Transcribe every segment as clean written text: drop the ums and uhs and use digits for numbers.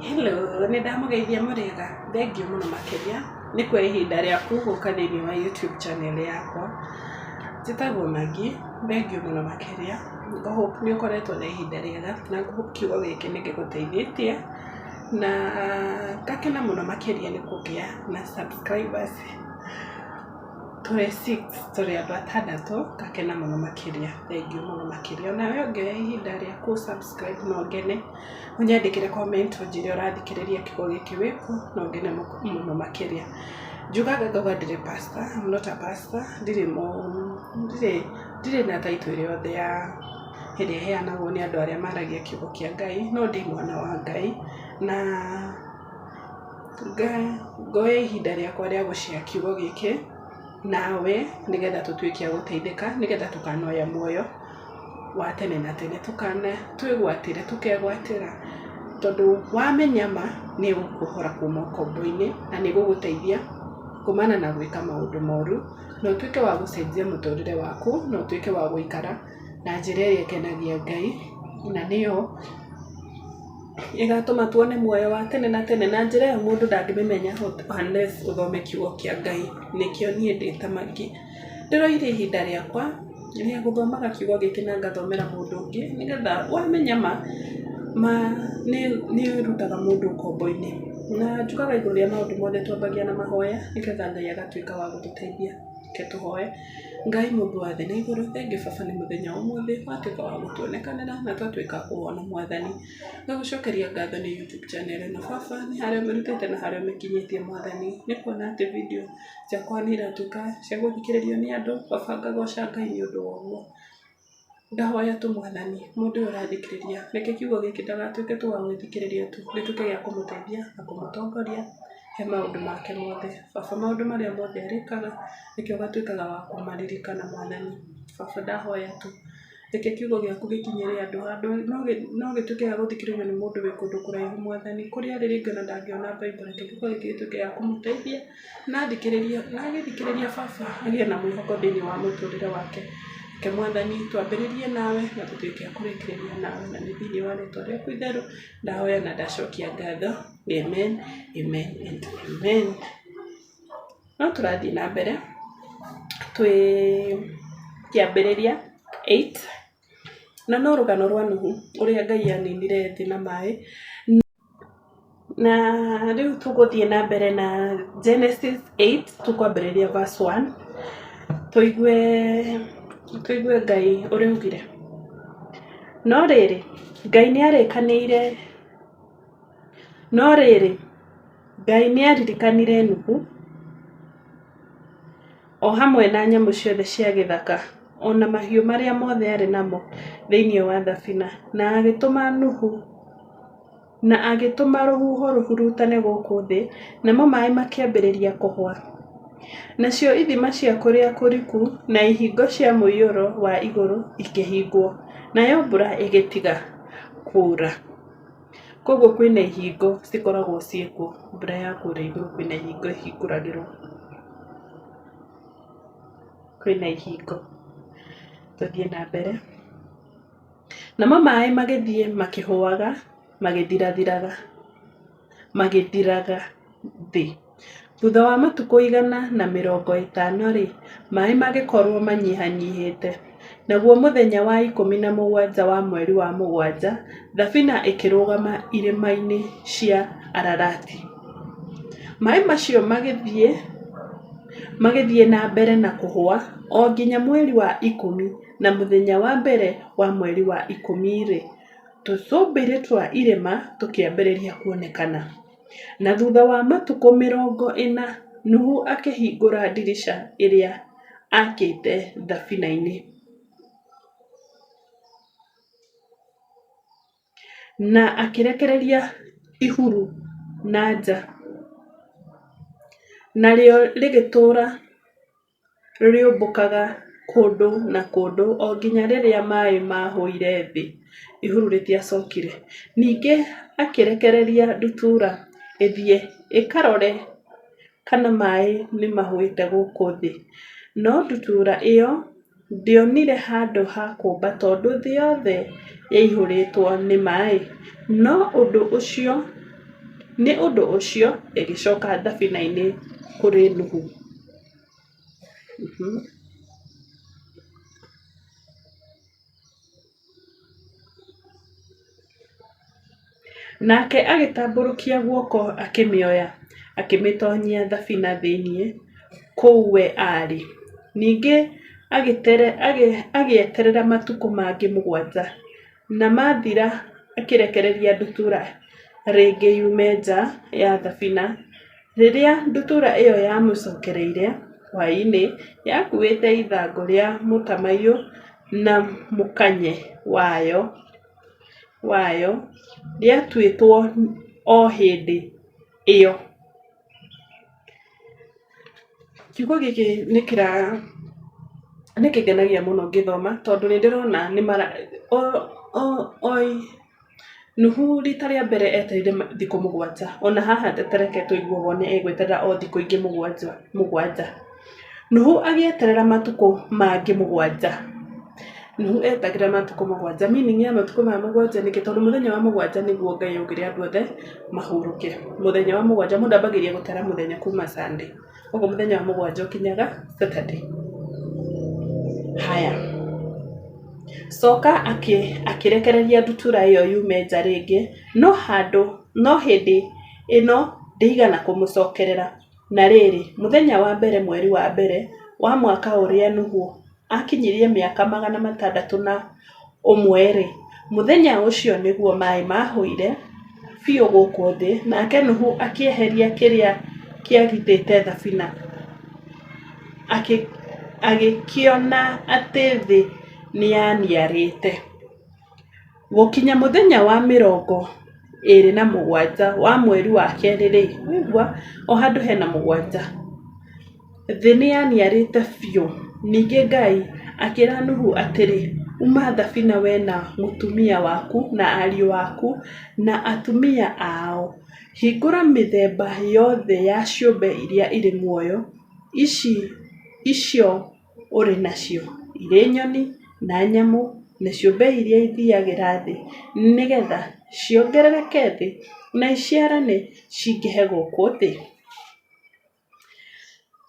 Hello, nĩ ndamũgeithia mũrĩega, thengiũ mũno makĩria nĩ kuoya ihinda rĩaku gũka thĩiniĩ wa YouTube channel yakwa. Njĩtagwo Maggie, thengiũ mũno makĩria, ngũ hope nĩ ũkoretwo na ihinda rĩega na ngũ hope kiugo gĩkĩ nĩ gĩgũteithĩtie na ngakena mũno makĩria nĩ kũgĩa na subscribers tũrĩ six, tũrĩ andũ atandatũ, ngakena mũno makĩria, thengiũ mũno makĩria. Onawe ũngĩoya ihinda rĩaku ũ subscribe no ngene. Ũnyandĩkĩre comment ũnjĩre ũrathikĩrĩria kiugo gĩkĩ wĩkũ no ngene mũno makĩria. Njugaga ngauga ndirĩ pastor, I'm not a pastor, ndirĩ ndirĩ ndirĩ na title ĩrĩa yothe ya ĩrĩa ĩheanagwo nĩ andũ arĩa maragia kiugo kĩa Ngai, no ndĩ mwana wa Ngai na ngoya ihinda rĩakwa rĩa gũ share kiugo gĩkĩ nawe nĩgetha tũtuĩke a gũteithĩka, nĩgetha tũkanoya muoyo wa tene na tene tũkana twĩgwatĩre tũkegwatĩra tondũ wamenya ma nĩ ĩgũkuohora kuma ũkombo-inĩ na nĩ ĩgũgũteithia kumana na gwĩka maũndũ moru na ũtuĩke wa gũcenjia mũtũrĩre waku na ũtuĩke wa gũikara na njĩra ĩrĩa ĩkenagia Ngai na nĩyo ĩgatũma tuone muoyo wa tene na tene na njĩra ĩyo mũndũ ndangĩmĩmenya unless ũthome kiugo kĩa Ngai. Nĩkĩo niĩ ndĩ ta Maggie. Ndĩroire ihinda rĩakwa rĩa gũthomaga kiugo gĩkĩ na ngathomera mũndũ ũngĩ nĩgetha wamenya ma, ma nĩ ĩrutaga mũndũ ũkombo-inĩ. Na njugaga igũrũ rĩa maũndũ mothe twambagia na mahoya nĩgetha Ngai agatuĩka wa gũtũteithia. Reke tũhoe. Ngai mũmbi wa thĩ na igũrũ, thengiũ baba nĩ mũthenya wa ũmũthĩ watuĩka wa gũtuonekanĩra na twatuĩka a kũwona mwathani. Ngagũcokeria ngatho nĩ YouTube channel ĩno baba nĩ harĩa ũmĩrutĩte na harĩa ũmĩkinyĩtie mwathani. Nĩ kuona atĩ video ciakwa nĩ iratuĩka cia gũthikĩrĩrio nĩ andũ, baba ngagoca Ngai nĩ ũndũ wa ũguo. Ndahoya tu mwathani, mũndũ ũyũ ũrathikĩrĩria, reke kiugo gĩkĩ ndagatuĩke tu wa gwĩthikĩrĩria tu, gĩtuĩke gĩa kũmũteithia na kũmũtongoria he maũndũ make mothe. Baba maũndũ marĩa mothe arĩkaga, reke ũgatuĩkaga wa kũmaririkana mwathani. Baba ndahoya tu, reke kiugo gĩaku gĩkinyĩre andũ handũ no gĩtuĩke gĩa gũthikĩrĩrio nĩ mũndũ wĩ kũndũ kũraihu mwathani, kũrĩa arĩ rĩngĩ ona ndangĩona Bible, reke kiugo gĩkĩ gĩtuĩke gĩa kũmũteithia na athikĩrĩria, na agĩthikĩrĩria baba agĩe na mwĩhoko thĩinĩ wa mũtũrĩre wake. Reke mwathani twambĩrĩrie nawe na tũtuĩke a kũrĩkĩrĩria nawe na nĩ thĩinĩ wa rĩtwa rĩaku itheru ndahoya na ndacokia ngatho. Amen, amen and amen. No tũrathiĩ na mbere twĩ kĩambĩrĩria 8 na no rũgano rwa Nuhu ũrĩa Ngai aninire thĩ na maĩ. Na rĩu tũgũthiĩ na mbere na Genesis 8 tũkwambĩrĩria verse 1 tũigue tũigue Ngai ũrĩa augire. No rĩrĩ, Ngai nĩarĩkanĩire no rĩrĩ, Ngai nĩaririkanire Nuhu o hamwe na nyamũ ciothe cia gĩthaka o na mahiũ marĩa mothe aarĩ namo thĩinĩ wa thabina, na agĩtũma Nuhu na agĩtũma rũhuho rũhurutane gũkũ thĩ, namo maĩ makĩambĩrĩria kũhũa. Nacio ithima cia kũrĩa kũriku na ihingo cia mũiyũro wa igũrũ ikĩhingwo, nayo mbura ĩgĩtiga kuura. Koguo kwĩna ihingo cikoragwo ciĩkuo, mbura ya kũrĩa igũrũ kwĩna ihingo ĩhingũragĩrwo. Kwĩna ihingo. Tũthiĩ na mbere. Namo maĩ magĩthiĩ makĩhũaga, magĩthirathiraga, magĩthiraga thĩ. Thutha wa matukũ 150-rĩ, maĩ magĩkorũo manyihanyihĩte. Naguo mũthenya wa 17 wa mweri wa mũgwanja, thabina ĩkĩrũgama irĩma-inĩ cia Ararati. Maĩ macio magĩthiĩ magĩthiĩ na mbere na kũhũa o nginya mweri wa ikũmi na mũthenya wa mbere wa mweri wa ikũmi-rĩ, tũcũmbĩrĩ twa irĩma tũkĩambĩrĩria kuonekana. Na thutha wa matukũ 40, Nuhu akĩhingũra ndirica ĩrĩa aakĩte thabina-inĩ. Na akĩrekereria ihuru na nja, narĩo rĩgĩtũũra rĩũmbũkaga kũndũ na kũndũ o nginya rĩrĩa maĩ maahũire thĩ, ihuru rĩtiacokire. Ningĩ akĩrekereria ndutura ĩthiĩ ĩkarore kana maĩ nĩ mahũĩte gũkũ thĩ, no ndutura ĩyo ndĩonire handũ ha kũũmba tondũ thĩ yothe yaihũrĩtwo nĩ maĩ. No ũndũ ũcio Nĩ ũndũ ũcio ĩgĩcoka thabina-inĩ kũrĩ Nuhu. Nake agĩtambũrũkia guoko akĩmĩoya, akĩmĩtoonyia thabina thĩinĩ kũu we aarĩ. Ningĩ agĩeterera matukũ mangĩ 7, na maathira akĩrekereria ndutura rĩngĩ yume nja ya thabina. Rĩrĩa ndutura ĩyo yamũcookereire hwaĩ-inĩ, yakuuĩte ithangũ rĩa mũtamaiyũ na mũkanye wayo, rĩatuĩtwo o hĩndĩ ĩyo. Kiugo gĩkĩ nĩ kĩra nĩ kĩngenagia mũno ngĩthoma tondũ nĩ ndĩrona nĩ mara Nuhu rita rĩa mbere etereire thikũ 7, ona haha ta reke tũigue wone egweterera o thikũ ingĩ 7. Nuhu agĩeterera matukũ mangĩ 7. Nuhu etagĩrĩra matukũ 7, meaning ya matukũ maya 7 nĩkĩ? Tondũ mũthenya wa 7 nĩguo Ngai augire andũ othe mahurũke. Mũthenya wa 7, mũndũ ambagĩrĩria gũtara mũthenya kuma Sunday. Koguo mũthenya wa 7 ũkinyaga Saturday. Haya. Coka akĩrekereria ndutura ĩyo yume nja rĩngĩ, no hĩndĩ ĩno ndĩigana kũmũcokerera. Na rĩrĩ, mũthenya wa mbere mweri wa mbere wa mwaka ũrĩa Nuhu aakinyirie mĩaka 601-rĩ, mũthenya ũcio nĩguo maĩ maahũire biũ gũkũ thĩ, nake Nuhu akĩeheria kĩrĩa kĩagitĩte thabina, agĩkĩona atĩ thĩ nĩyaniarĩte. Gũkinya mũthenya wa 27 wa mweri wa kerĩ-rĩ, waigua o handũ hena 7, thĩ nĩyaniarĩte biũ. Ningĩ Ngai akĩĩra Nuhu atĩrĩ, Uma thabina wee na mũtumia waku na ariũ aku na atumia ao. Hingũra mĩthemba yothe ya ciũmbe iria irĩ muoyo, icio ũrĩ nacio, irĩ nyoni, na nyamũ, na ciũmbe iria ithiiagĩra thĩ, nĩgeetha ciongerereke thĩ na iciarane cingĩhe gũkũ thĩ.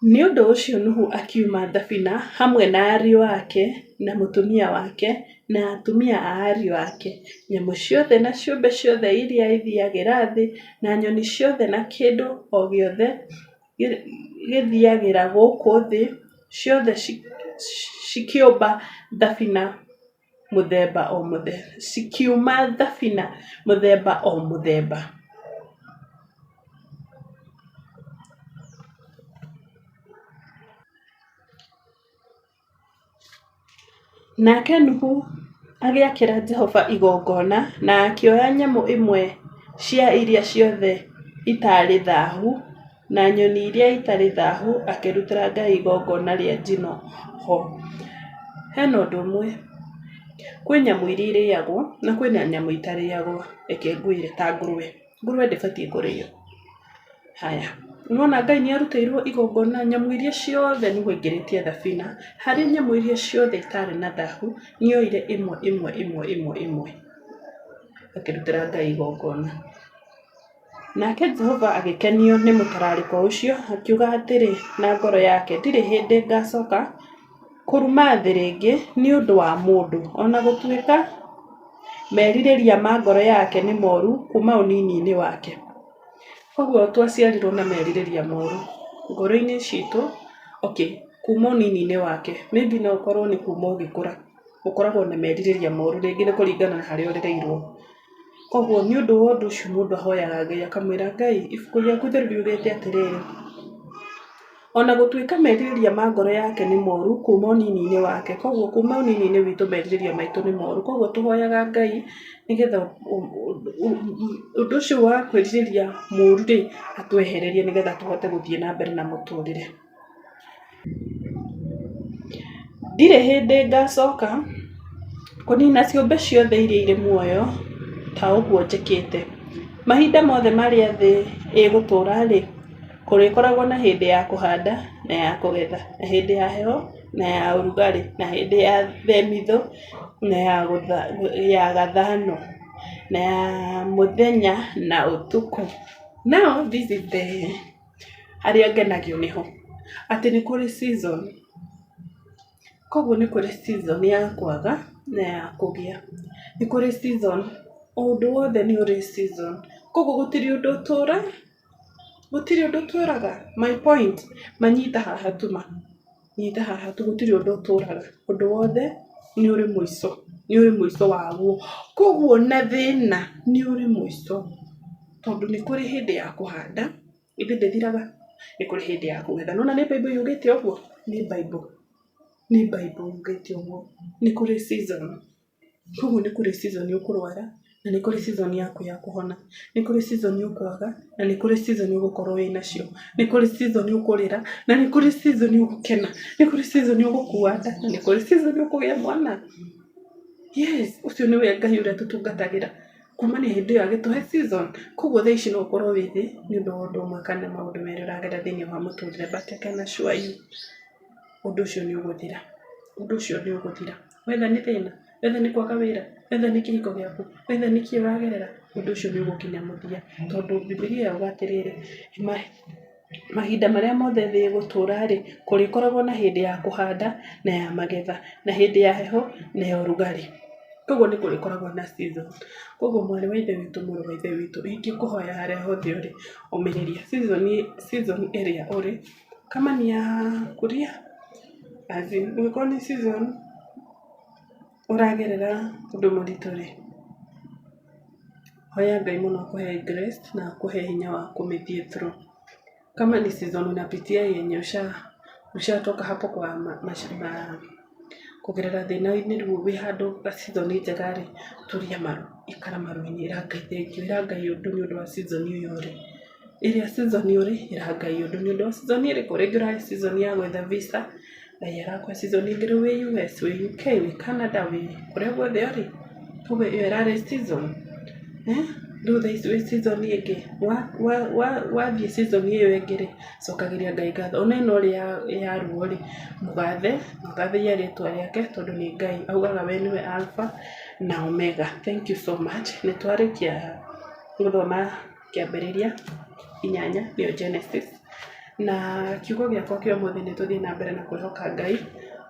Nĩ ũndũ ũcio Nuhu akiuma thabina hamwe na ariũ ake na mũtumia wake na atumia a ariũ ake. Nyamũ ciothe na ciũmbe ciothe iria ithiiagĩra thĩ, na nyoni ciothe na kĩndũ o gĩothe gĩthiiagĩra gũkũ thĩ, ciothe cikiuma thabina mũthemba o mũthemba. Nake Nuhu agĩakĩra Jehova igongona na akĩoya nyamũ imwe cia iria ciothe itaarĩ thaahu na nyoni iria itarĩ thaahu akĩrutĩra Ngai igongona rĩa njino ho. Hena ũndũ ũmwe, kwĩ nyamũ iria irĩagwo na kwĩna nyamũ itarĩagwo. Reke ngwĩre ta ngũrwe, ngũrwe ndĩbatiĩ kũrĩo. Haya, nĩwona Ngai nĩ arutĩirwo igongona nyamũ iria ciothe nĩguo aingĩrĩtie thabina, harĩ nyamũ iria ciothe itarĩ na thahu, nĩ oire ĩmwe ĩmwe ĩmwe ĩmwe ĩmwe akĩrutĩra Ngai igongona. Nake Jehova agĩkenio nĩ mũtararĩko ũcio, akiuga atĩrĩ na ngoro yake, Ndirĩ hĩndĩ ngaacoka kũruma thĩ rĩngĩ nĩ ũndũ wa mũndũ, o na gũtuĩka merirĩria ma ngoro yake nĩ moru kuuma ũnini-inĩ wake. Koguo twaciarirwo na merirĩria moru ngoro-inĩ citũ, okay, kuma ũnini-inĩ wake, maybe no ũkorwo nĩ kuma ũgĩkũra, ũkoragwo na merirĩria moru, rĩngĩ nĩ kũringana na harĩa ũrereirwo. Koguo nĩ ũndũ wa ũndũ ũcio mũndũ ahoyaga Ngai akamwĩra Ngai ibuku rĩaku itheru riugĩte atĩrĩrĩ, ona gũtuĩka merirĩria ma ngoro yake nĩ moru kuma ũnini-inĩ wake, koguo kuma ũnini-inĩ witũ merirĩria maitũ nĩ moru, koguo tũhoyaga Ngai nĩgetha ũndũ ũcio wa kwĩrirĩria mũru rĩ, atwehererie nĩgetha tũhote gũthiĩ na mbere na mũtũrĩre. Ndirĩ hĩndĩ ngaacoka kũniina ciũmbe ciothe iria irĩ muoyo ta ũguo njĩkĩte. Mahinda mothe marĩa thĩ ĩgũtũũra-rĩ, kũrĩkoragwo na hĩndĩ ya kũhanda na ya kũgetha, na hĩndĩ ya heho na ya ũrugarĩ, na hĩndĩ ya themithũ na ya gathano, na ya mũthenya na ũtukũ. Now this is the harĩa ngenagio nĩho, atĩ nĩ kũrĩ season, koguo nĩ kũrĩ season ya kwaga na ya kũgĩa. Nĩ kũrĩ season, o ũndũ wothe nĩ ũrĩ season. Koguo gũtirĩ ũndũ ũtũra, gũtirĩ ũndũ ũtũraga. My point, manyita haha tu ma, nyita haha tu gũtirĩ ũndũ ũtũraga. Ũndũ wothe nĩ ũrĩ mũico, nĩ ũrĩ mũico waguo. Koguo ona thĩna nĩ ũrĩ mũico, tondũ nĩ kũrĩ hĩndĩ ya kũhanda, ĩndĩ ndĩthiraga, nĩ kũrĩ hĩndĩ ya kũgetha. Nĩ wona nĩ Bible yugĩte ũguo? Nĩ Bible, nĩ Bible yugĩte ũguo. Nĩ kũrĩ season, koguo nĩ kũrĩ season ũkũrwara, na nĩ kũrĩ season yaku ya kũhona. Nĩ kũrĩ season ũkwaga, na nĩ kũrĩ season ũgũkorwo wĩnacio. Nĩ kũrĩ season ũkũrĩra, na nĩ kũrĩ season ũgũkena. Nĩ kũrĩ season ũgũkua nda, na nĩ kũrĩ season ũkũgĩa mwana. Yes, ũcio nĩwe Ngai ũrĩa tũtungatagĩra. Kumania hĩndĩ ĩyo agĩtũhe season. Koguo thaa ici no ũkorwo wĩ thĩ nĩ ũndũ wa ũndũ ũmwe kana maũndũ merĩ ũragerera thĩinĩ wa mũtũrĩre but I can assure you ũndũ ũcio nĩ ũgũthira. Ũndũ ũcio nĩ ũgũthira. Wetha nĩ thĩna, wetha nĩ kwaga wĩra, wetha nĩ kĩhiko gĩaku, wetha nĩ kĩĩ ũragerera, ũndũ ũcio nĩ ũgũkinya mũthia. Tondũ Bibilia yauga atĩrĩrĩ, mahinda marĩa mothe thĩ ĩgũtũra rĩ, kũrĩkoragwo na hĩndĩ ya kũhanda na ya magetha, na hĩndĩ ya heho na ya ũrugarĩ. Koguo nĩ kũrĩkoragwo na season. Koguo mwarĩ wa ithe witũ, mũrũ wa ithe witũ, ingĩkũhoya harĩa hothe ũrĩ, ũmĩrĩria season, season ĩrĩa ũrĩ, kama ni ya kulia, as in ũngĩkorwo nĩ season ũragerera ũndũ mũritũ rĩ, hoya Ngai mũno akũhe grace na akũhe hinya wa kũmĩthiĩ through. Kama ni season unapitia yenye ushatoka hapo kwa ma, kũgerera thĩna-inĩ rĩu wĩ handũ ga season njega rĩ, turia maru, ikara maru-inĩ, ĩra Ngai thengiũ, ĩra Ngai ũndũ nĩ ũndũ wa season ĩyo ũrĩ. Ĩrĩa season ũrĩ, ĩra Ngai ũndũ nĩ ũndũ wa season ĩrĩkũ, rĩngĩ ũrarĩ season ya gwetha visa, Ngai arakũhe season ĩngĩ rĩu wĩ US, wĩ UK, wĩ Canada, wĩ kũrĩa guothe ũrĩ. Koguo ĩyo ĩrarĩ season. Rĩu thaa ici wĩ season ĩngĩ, wathiĩ season ĩyo ĩngĩ rĩ, cokagĩria Ngai ngatho. Ona ĩno ũrĩ ya ruo rĩ, mũgathe, mũgathĩie rĩtwa rĩake tondũ nĩ Ngai. Augaga we nĩwe Alpha na Omega. Thank you so much. Nĩ twarĩkia gũthoma kĩambĩrĩria 8 nĩyo Genesis. Na kiugo gĩakwa kĩa ũmũthĩ nĩ tũthiĩ na mbere na kwĩhoka Ngai.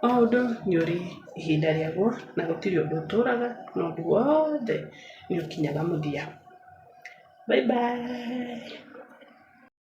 O ũndũ nĩ ũrĩ ihinda rĩaguo na gũtirĩ ũndũ ũtũraga na ũndũ wothe nĩ ũkinyaga mũthia. Bye bye.